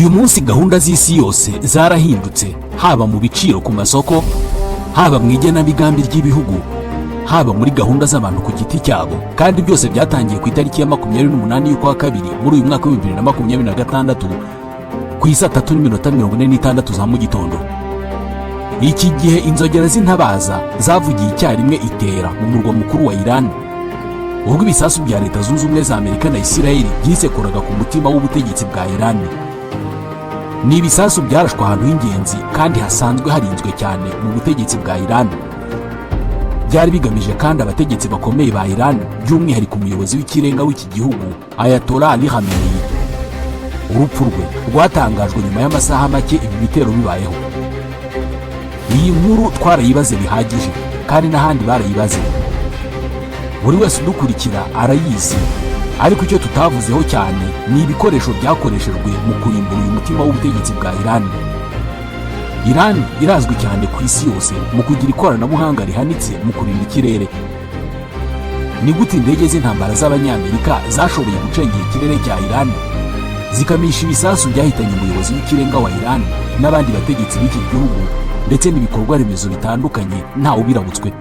Uyu munsi gahunda z'isi yose zarahindutse, haba mu biciro ku masoko, haba mu igenamigambi ry'ibihugu, haba muri gahunda z'abantu ku giti cyabo. Kandi byose byatangiye ku itariki ya 28 y'ukwa kabiri muri uyu mwaka wa 2026, ku isaa 3:46 za mu gitondo. Iki gihe inzogera z'intabaza zavugiye icyarimwe itera mu murwa mukuru wa Iran, ubwo ibisasu bya Leta Zunze Ubumwe za Amerika na Isirayeli byisekuraga ku mutima w'ubutegetsi bwa Iran. Ni ibisasu byarashwe ahantu h'ingenzi kandi hasanzwe harinzwe cyane mu butegetsi bwa Iran. Byari bigamije kandi abategetsi bakomeye ba Iran, by'umwihariko umuyobozi w'ikirenga w'iki gihugu, Ayatollah Ali Khamenei. Urupfu rwe rwatangajwe nyuma y'amasaha make ibi bitero bibayeho. Iyi nkuru twarayibaze bihagije, kandi n'ahandi barayibaze, buri wese udukurikira arayizi. Ariko icyo tutavuzeho cyane ni ibikoresho byakoreshejwe mu kurimbura uyu mutima w'ubutegetsi bwa Iran. Iran irazwi cyane ku isi yose mu kugira ikoranabuhanga rihanitse mu kurinda ikirere. Ni gute indege z'intambara z'Abanyamerika zashoboye gucengera ikirere cya Iran, zikamisha ibisasu byahitanye umuyobozi w'ikirenga wa Iran n'abandi bategetsi b'iki gihugu, ndetse n'ibikorwa remezo bitandukanye, ntawe ubirabutswe?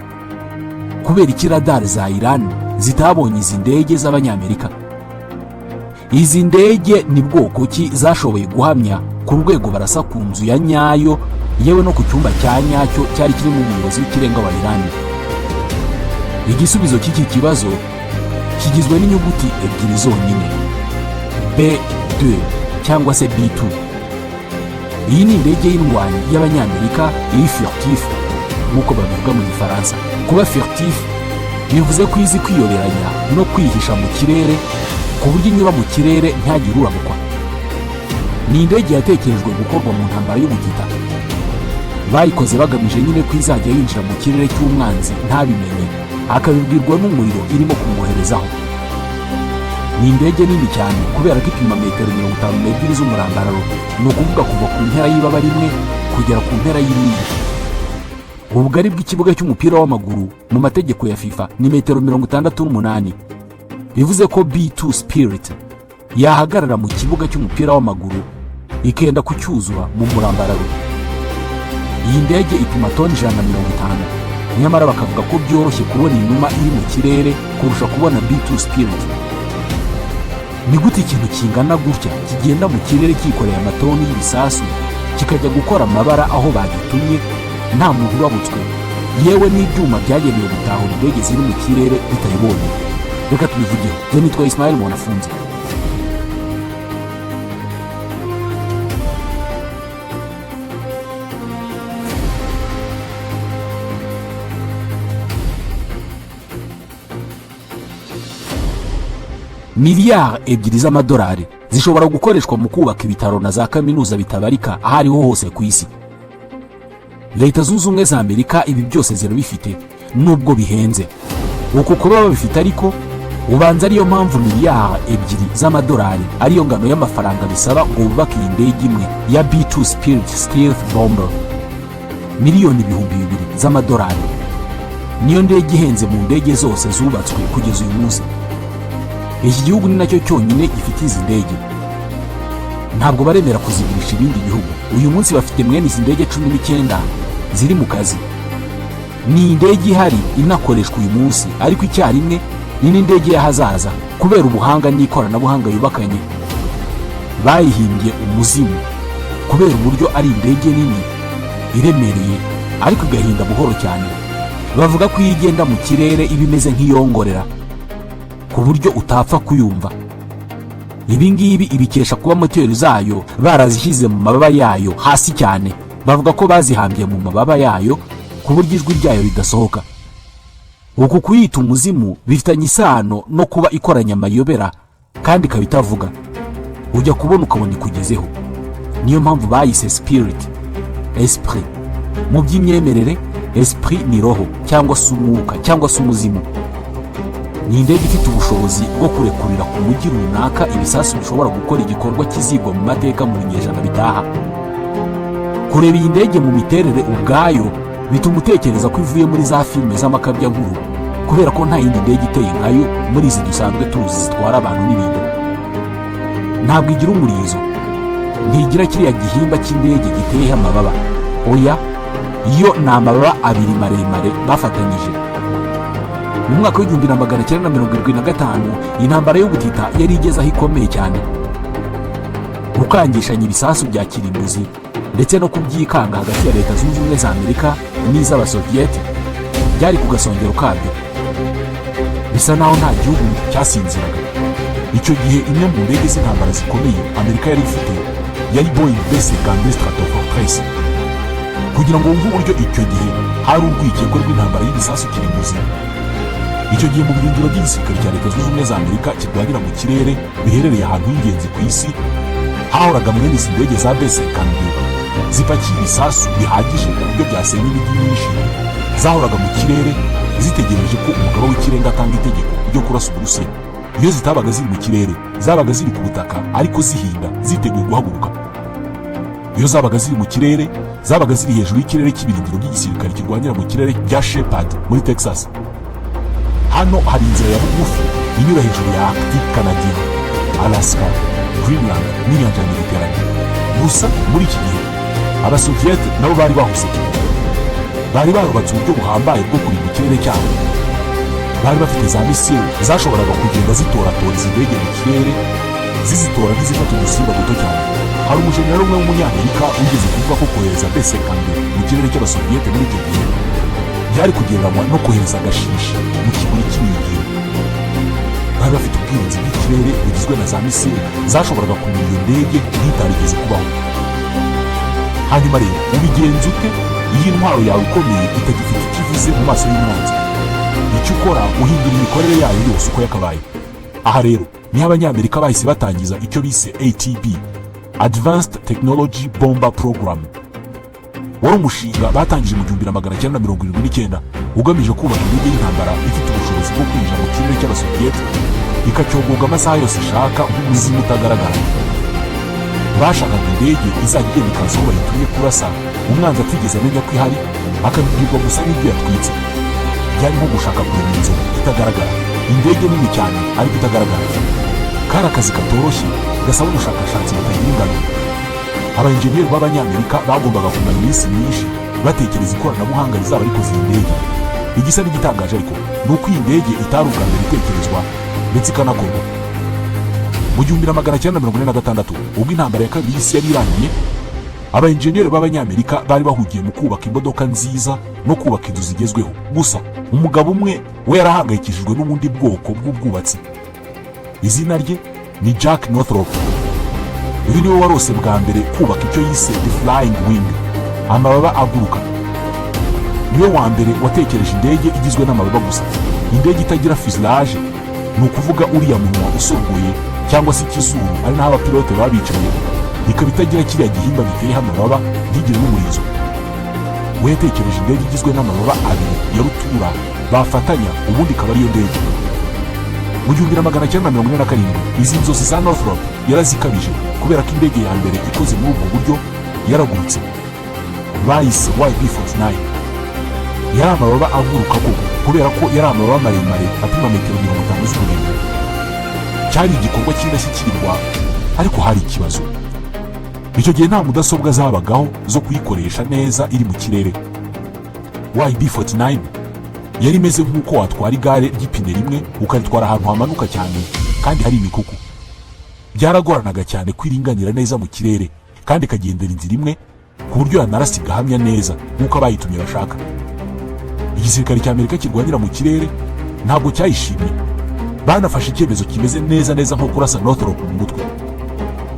Kubera iki radar za Iran zitabonye izi ndege z'Abanyamerika? Izi ndege ni bwoko ki zashoboye guhamya ku rwego barasa ku nzu ya nyayo, yewe no ku cyumba cya nyacyo cyari kirimo umuyobozi w'ikirenga wa Iran? Igisubizo cy'iki kibazo kigizwe n'inyuguti ebyiri zonyine: B2 cyangwa se B2. Iyi ni indege y'indwanyi y'Abanyamerika iri furtif, nk'uko babivuga mu Gifaransa. Kuba furtif bivuze ko izi kwiyoberanya no kwihisha mu kirere, ku buryo inyura mu kirere ntihagire urabukwa. Ni indege yatekerejwe gukorwa mu ntambara y'ubutita. Bayikoze bagamije nyine ko izajya yinjira mu kirere cy'umwanzi ntabimenye, akabibwirwa n'umuriro irimo kumwoherezaho. Ni indege nini cyane kubera ko ipima metero 52 z'umurambararo, ni ukuvuga kuva ku mpera y'ibaba rimwe kugera ku mpera y'irindi. Ubugari bw'ikibuga cy'umupira w'amaguru mu mategeko ya FIFA ni metero 68, bivuze ko B2 Spirit yahagarara mu kibuga cy'umupira w'amaguru ikenda kucyuzura mu murambararo. Iyi ndege ipima toni 150, nyamara bakavuga ko byoroshye kubona inuma iri mu kirere kurusha kubona B2 Spirit. Ni gute ikintu kingana gutya kigenda mu kirere cyikoreye amatoni y'ibisasu, kikajya gukora amabara aho bagitumye nta muntu urabutswe, yewe n'ibyuma byagenewe gutahura indege ziri mu kirere bitayibonye? Reka tubivugeho. Njye nitwa Ismael Mwanafunzi. Miliyari 2 z'amadolari zishobora gukoreshwa mu kubaka ibitaro na za kaminuza bitabarika aho ariho hose ku isi. Leta Zunze Ubumwe za Amerika ibi byose zirabifite, nubwo bihenze. Uku kuba babifite ariko ubanza ariyo mpamvu miliyari 2 z'amadolari ariyo ngano y'amafaranga bisaba ngo bubake iyi ndege imwe ya B2 Spirit Stealth Bomber. Miliyoni 2000 z'amadolari niyo ndege ihenze mu ndege zose zubatswe kugeza uyu munsi. Iki gihugu ni nacyo cyonyine gifite izi ndege, ntabwo baremera kuzigurisha ibindi bihugu. Uyu munsi bafite mwene izi ndege 19 ziri mu kazi. Ni indege ihari inakoreshwa uyu munsi, ariko icyarimwe ni n'indege y'ahazaza kubera ubuhanga n'ikoranabuhanga yubakanye. Bayihimbye umuzimu kubera uburyo ari indege nini iremereye, ariko igahinda buhoro cyane. Bavuga ko iyo igenda mu kirere iba imeze nk'iyongorera, ku buryo utapfa kuyumva. Ibi ngibi ibikesha kuba moteri zayo barazishyize mu mababa yayo hasi cyane. Bavuga ko bazihambye mu mababa yayo ku buryo ijwi ryayo ridasohoka. Uku kuyita umuzimu bifitanye isano no kuba ikoranye amayobera kandi ikaba itavuga, ujya kubona ukabona ikugezeho. Niyo mpamvu bayise Spirit, esprit. Mu by'imyemerere, esprit ni roho cyangwa se umwuka cyangwa se umuzimu. Ni indege ifite ubushobozi bwo kurekurira ku mujyi runaka ibisasu bishobora gukora igikorwa kizigwa mu mateka mu binyejana bitaha. Kureba iyi ndege mu miterere ubwayo bituma utekereza ko ivuye muri za filime z'amakabyankuru, kubera ko nta yindi ndege iteye nkayo muri izi dusanzwe tuzi zitwara abantu n'ibintu. Ntabwo igira umurizo. Ntigira kiriya gihimba cy'indege giteyeho amababa. Oya, yo ni amababa abiri maremare bafatanyije. Mu mwaka w'1975, intambara y'ubutita yari igeze aho ikomeye cyane. Gukangishanya ibisasu bya kirimbuzi ndetse no kubyikanga hagati ya Leta Zunze Ubumwe za Amerika n'iz'Abasoviyete byari ku gasongero kabyo. Bisa naho nta gihugu cyasinziraga. Icyo gihe, imwe mu ndege z'intambara zikomeye Amerika yari ifite yari Boeing B-52 Stratofortress. Kugira ngo wumve uburyo icyo gihe hari urwikekwe rw'intambara y'ibisasu kirimbuzi, icyo gihe mu birindiro by'igisirikare cya Leta Zunze Ubumwe za Amerika kirwanira mu kirere biherereye ahantu h'ingenzi ku isi, hahoraga mwene izi ndege za B-52 zipakiye ibisasu bihagije ku buryo byasenya imijyi myinshi. Zahoraga mu kirere zitegereje ko umugaba w'ikirenga atanga itegeko ryo kurasa Uburusiya. Iyo zitabaga ziri mu kirere, zabaga ziri ku butaka ariko zihinda, ziteguye guhaguruka. Iyo zabaga ziri mu kirere, zabaga ziri hejuru y'ikirere cy'ibirindiro by'igisirikare kirwanira mu kirere bya Sheppard muri Texas. Hano hari inzira ya bugufi inyura hejuru ya Arctique canadien, Alaska, Greenland n'inyanja ya Mediterane. Gusa muri iki gihe Abasoviyete nabo bari bahuze, bari barubatse uburyo buhambaye bwo kurinda ikirere cyabo. Bari bafite za misile zashoboraga kugenda zitoratora izi ndege mu kirere, zizitora nk'izifata udusimba duto cyane. Hari umujenerali umwe w'Umunyamerika wigeze kuvuga ko kohereza B-52 mu kirere cy'Abasoviyete muri icyo gihe byari kugereranywa no kohereza agashishi mu kiburi cy'imigiro. Bari bafite ubwirinzi bw'ikirere bugizwe na za misile zashoboraga kumenya iyo ndege nk'itarigeze kubaho. Hanyuma rero, ubigenza ute iyo intwaro yawe ikomeye itagifite icyo ivuze mu maso y'umwanzi? Icyo ukora, uhindura imikorere yayo yose uko yakabaye. Aha rero niho Abanyamerika bahise batangiza icyo bise ATB, Advanced Technology Bomber Program. Wari umushinga batangije mu 1979, ugamije kubaka indege y'intambara ifite ubushobozi bwo kwinjira mu kirere cy'Abasoviyete, ikacyogoga amasaha yose ishaka nk'umuzimu utagaragara. Bashakaga indege izajya igenda ikaza aho bayitumye kurasa, umwanzi atigeze amenya ko ihari, akabibwirwa gusa n'ibyo yatwitse. Byari nko gushaka kurema inzovu itagaragara, indege nini cyane ariko itagaragara. Kari akazi katoroshye gasaba ubushakashatsi butagira ingano. Abayenjeniyeri b'Abanyamerika bagombaga kumara iminsi myinshi batekereza ikoranabuhanga rizaba rikoze iyi ndege. Igisa n'igitangaje ariko ni uko iyi ndege itari ubwa mbere itekerezwa ndetse ikanakorwa. Mu 1946, ubwo Intambara ya Kabiri y'Isi yari irangiye, abayenjeniyeri b'Abanyamerika bari bahugiye mu kubaka imodoka nziza no kubaka inzu zigezweho. Gusa umugabo umwe we yarahangayikishijwe n'ubundi bwoko bw'ubwubatsi. Izina rye ni Jack Northrop. Uyu niwe warose bwa mbere kubaka icyo yise the flying wing, amababa aguruka. Niwe wa mbere watekereje indege igizwe n'amababa gusa, indege itagira fuselage, ni ukuvuga uriya munwa usongoye cyangwa se ikizuru ari naho abapilote baba bicaye, ikaba itagira kiriya gihimba giteyeho amababa, ntigire n'umurizo. We yatekereje indege igizwe n'amababa abiri ya rutura bafatanya, ubundi ikaba ariyo ndege. Mu 1947, izi nzozi za Northrop yarazikabije, kubera ko indege ya mbere ikoze muri ubwo buryo yaragurutse. Bayise YB-49. Yari amababa aguruka koko, kubera ko yari amababa maremare apima metero 50 z'uburebure. Cyari igikorwa cy'indashyikirwa, ariko hari ikibazo. Icyo gihe nta mudasobwa zabagaho zo kuyikoresha neza iri mu kirere. YB-49 yari imeze nk'uko watwara igare ry'ipine rimwe ukaritwara ahantu hamanuka cyane kandi hari imikuku. Byaragoranaga cyane kwiringanira neza mu kirere kandi ikagendera inzira imwe, ku buryo yanarasa igahamya neza nk'uko abayitumye bashaka. Igisirikare cya Amerika kirwanira mu kirere ntabwo cyayishimye. Banafashe icyemezo kimeze neza neza nko kurasa Northrop mu mutwe.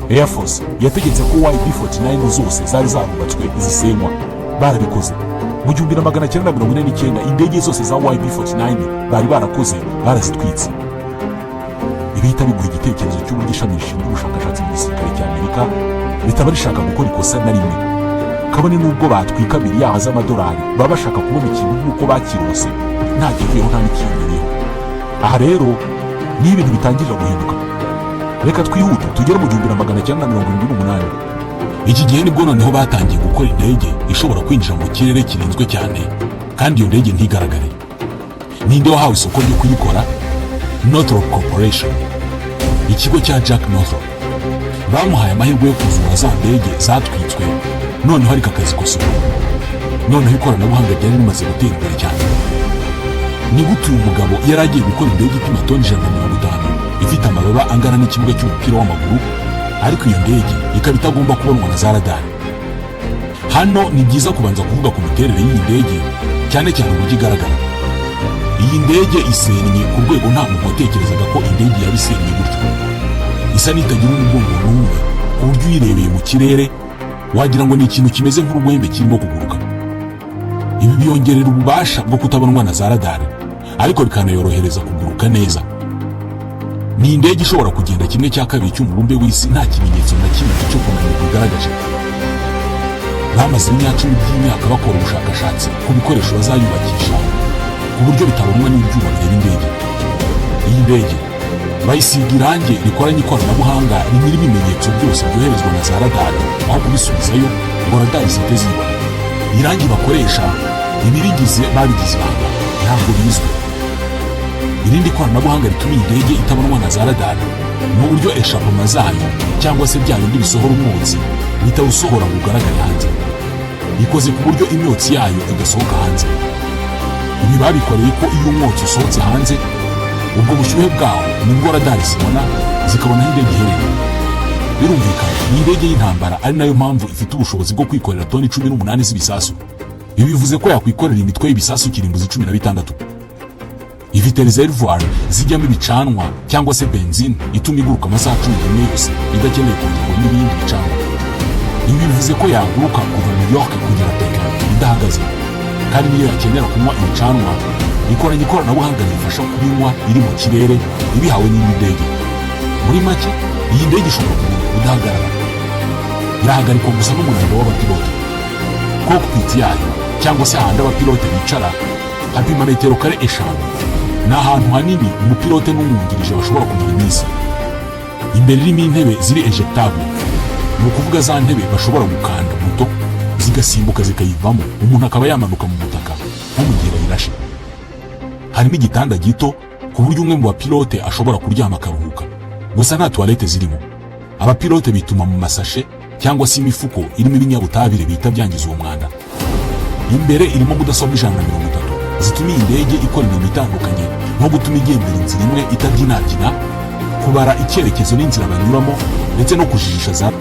Air Force yategetse ko YB-49 zose zari zarubatswe zisenywa. Barabikoze. Mu 1949, indege zose za YB-49 bari barakoze barazitwitse. Ibihita biguha igitekerezo cy'uburyo ishami rishinzwe ubushakashatsi mu gisirikare cya Amerika ritaba rishaka gukora ikosa na rimwe, kabone n'ubwo batwika miliyari z'amadolari. Baba bashaka kubona ikintu nk'uko bakirose, nta kivuyeho, nta n'ikiyongereyeho. Aha rero niho ibintu bitangirira guhinduka. Reka twihute tugere mu 1978. Iki gihe nibwo noneho batangiye gukora indege ishobora kwinjira mu kirere kirinzwe cyane, kandi iyo ndege ntigaragare. Ninde wahawe isoko ryo kuyikora? Northrop Corporation, ikigo cya Jack Northrop. Bamuhaye amahirwe yo kuzura za ndege zatwitswe, noneho ariko akazikosora. Noneho ikoranabuhanga ryari rimaze gutera imbere cyane. Ni gute uyu mugabo yari agiye gukora indege ipima toni 150, ifite amababa angana n'ikibuga cy'umupira w'amaguru, ariko iyo ndege ikaba itagomba kubonwa na za radari? Hano ni byiza kubanza kuvuga ku miterere y'iyi ndege, cyane cyane uburyo igaragara. Iyi ndege isennye ku rwego nta muntu watekerezaga ko indege yaba isennye gutyo. Isa n'itagira umugongo n'umwe, ku buryo uyirebeye mu kirere wagira ngo ni ikintu kimeze nk'urwembe kirimo kuguruka. Ibi biyongerera ububasha bwo kutabonwa na za radari, ariko bikanayorohereza kuguruka neza. Ni indege ishobora kugenda 1/2 cy'umubumbe w'isi nta kimenyetso na kimwe cyo kunanirwa igaragaje. Bamaze ibinyacumi by'imyaka bakora ubushakashatsi ku bikoresho bazayubakisha, ku buryo bitabonwa n'ibyuma bireba indege. Iyi ndege bayisiga irangi rikoranye ikoranabuhanga rimira ibimenyetso byose byoherezwa na za radari, aho kubisubizayo ngo radari zihite zibona. Irangi bakoresha, ibirigize babigize ibanga, ntabwo bizwi. Irindi koranabuhanga rituma iyi ndege itabonwa na za radari ni uburyo échappement zayo, cyangwa se bya bindi bisohora umwotsi, bitawusohora ngo ugaragare hanze. Ikoze ku buryo imyotsi yayo idasohoka hanze. Ibi babikoreye ko iyo umwotsi usohotse hanze, ubwo bushyuhe bwawo nibwo radari zibona, zikabona aho indege iherereye. Birumvikana, ni indege y'intambara, ari nayo mpamvu ifite ubushobozi bwo kwikorera toni 18 z'ibisasu. Ibi bivuze ko yakwikorera imitwe y'ibisasu kirimbuzi 16. Ifite reservoir zijyamo ibicanwa cyangwa se benzine, ituma iguruka amasaha 11 yose idakeneye kongerwa n'ibindi bicanwa. Ibi bivuze ko yaguruka kuva New York kugera Pekin idahagaze. Kandi niyo yakenera kunywa ibicanwa, ikoranye ikoranabuhanga rifasha kubinywa iri mu kirere, ibihawe n'indi ndege. Muri make, iyi ndege ishobora kuguruka idahagarara, irahagarikwa gusa n'umunaniro w'abapilote. Cockpit yayo, cyangwa se ahandi abapilote bicara, hapima metero kare 5. Ni ahantu hanini umupilote n'umwungirije bashobora kumara iminsi. Imbere irimo intebe ziri éjectable, ni ukuvuga za ntebe bashobora gukanda buto zigasimbuka zikayivamo, umuntu akaba yamanuka mu butaka nko mu gihe bayirashe. Harimo igitanda gito ku buryo umwe mu bapilote ashobora kuryama akaruhuka. Gusa nta toilette zirimo. Abapilote bituma mu masashe cyangwa se imifuko irimo ibinyabutabire bihita byangiza uwo mwanda. Imbere irimo mudasobwa 130 zituma iyi ndege ikora imirimo itandukanye, nko gutuma igendera inzira imwe itabyinabyina, kubara icyerekezo n'inzira banyuramo, ndetse no kujijisha za